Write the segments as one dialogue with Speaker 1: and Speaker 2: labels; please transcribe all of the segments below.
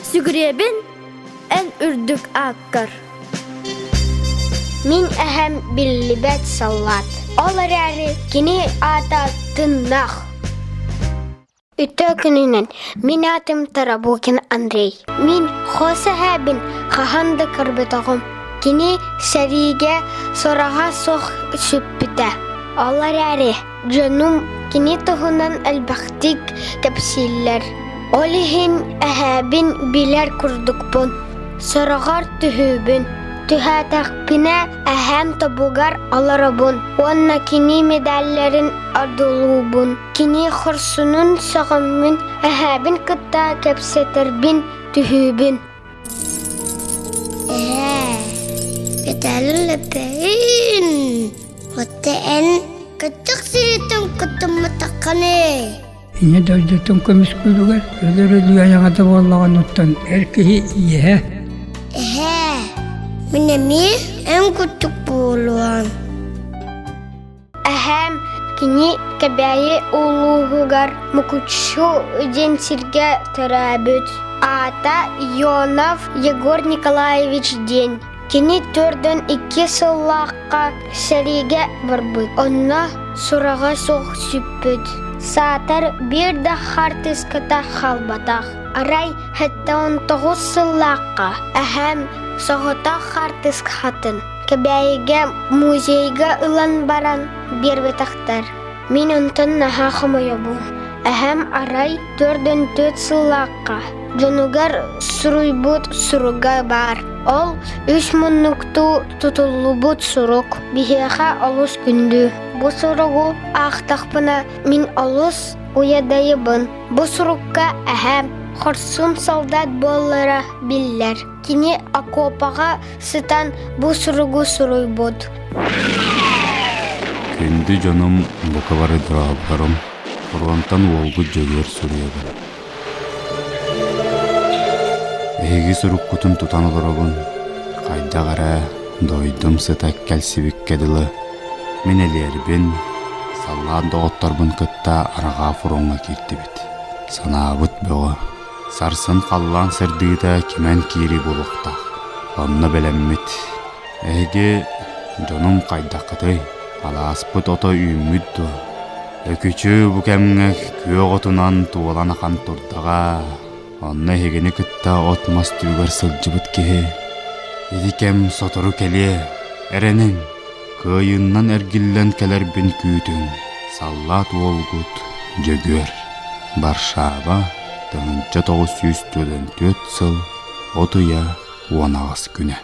Speaker 1: Сүгүрүйэбин эн үрдүк ааккар.
Speaker 2: Мин эһэм биллибэт саллаат. Ол эрээри кини аата тыннах. Үтүө күнүнэн, мин аатым Тарабукин Андрей. Мин хос эһээбин хаһан да көрбөтөҕүм. Кини сэриигэ сураҕа суох сүппүтэ. Ол эрээри дьонум кини туһунан элбэхтик кэпсииллэр. Ол иһин эһээбин билэр курдукпун. Сороҕор түһүүбүн. Түһээтэхпинэ эһээм тобугар олоробун уонна кини медалларын одуулуубун. Кини хорсунун сөҕөммүн, эһээбин кытта кэпсэтэрбин түһүүбүн.
Speaker 3: Эһээ, Виталий Лэппэйин, отто эн кыттык сириттэн кыттымматаххыный?
Speaker 4: Ийэ дойдутун көмүскүүрүгэр өлөр өлүү айаҕата буоллаҕын эр киһи иэһэ.
Speaker 3: Эһээ, мин эмиэ эн курдук буолуом.
Speaker 2: Эһээм кини Кэбээйи улууһугар Мукучу диэн сиргэ төрөөбүт. Аата Ионов Егор Николаевич диэн. Кини 42 сыллаахха сэриигэ барбыт. Онно сураҕа суох сүппүт. Саатар биир да хаартыската хаалбатах. Арай 79 сыллаахха эһээм соҕотох хаартыскатын Кэбээйигэ музейга ылан баран биэрбэтэхтэр. Мин онтон наһаа хомойобун. Эһэм арай 44 сыллаахха дьонугар суруйбут суруга баар. Ол үс муннуктуу тутуллубут сурук биһиэхэ олус күндү. Бу суругу аахтахпына мин олус уйадайыбын. Бу сурукка эһэм хорсун солдат буоллара биллэр. Кини окуопаҕа сытан бу суругу суруйбут.
Speaker 5: Күндү дьонум, бука бары дорооболорум, фронтан уолгут Дьөгүөр суруйабын. Эһиги суруккутун тутан олоробун, хайдах эрэ дойдум сыта кэлсибиккэ дылы, мин элиэрбин, саллаат доҕотторбун кытта арҕаа фроҥҥа киирдибит. Санаабыт бөҕө. Сарсын халлаан сырдыыта кимэн киирии буолуохтаах. Онно бэлэммит. Эһиги дьонум хайдаххытый? Алааспыт ото үүммүт дуо? Өкүчү бу кэмҥэ күөх отунан туолан ахан турдаҕа. Онно эһигини кытта от-мас түбүгэр сылдьыбыт киһи. Ити кэм сотору кэлиэ. Эрэниҥ, кыайыыннан эргиллэн кэлэрбин күүтүҥ. Саллаат уолгут Дьөгүөр. Варшава, 1944 сыл от ыйа 18 күнэ.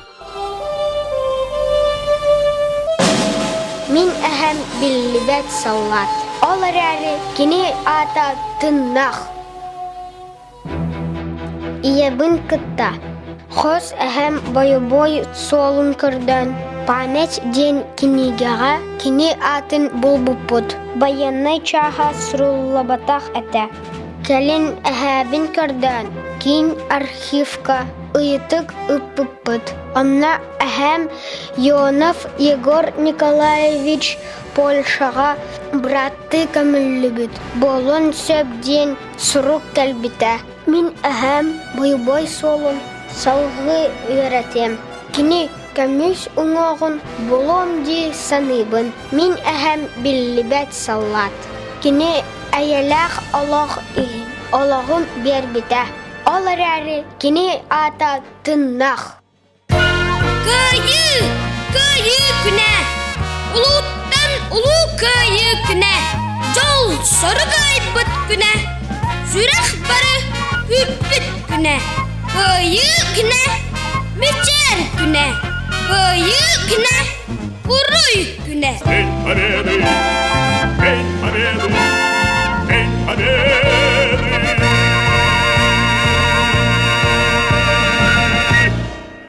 Speaker 2: Мин эһэм биллибэт саллаат. Ол эрээри кини аата тыннах. Ийэбин кытта хос эһэм бойобуой суолун көрдөөн «Память» диэн кинигэҕэ кини аатын булбуппут. Байыаннай чааһа суруллубатах этэ. Кэлин эһээбин көрдөөн киин архивка ыйытык ыыппыппыт. Онно эһээм Ионов Егор Николаевич Польшаҕа бырааттыы көмүллүбүт буолуон сөп диэн сурук кэлбитэ. Мин эһээм бойобуой суолун салгыы үөрэтиэм. Кини көмүс уҥуоҕун булуом дии саныыбын. Мин эһэм биллибэт саллаат. Кини эйэлээх олох иһин олоҕун биэрбитэ. Ол эрээри кини аата тыннах.
Speaker 6: Кыайыы! Кыайыы күнэ! Улууттан улуу кыайыы күнэ! Дьол сорук айбыт күнэ! Сүрэх бары күүппүт күнэ! Кыайыы күнэ! Мичээр күнэ! Кыайыы күнэ! Уруй күнэ!
Speaker 7: День Победы! День Победы!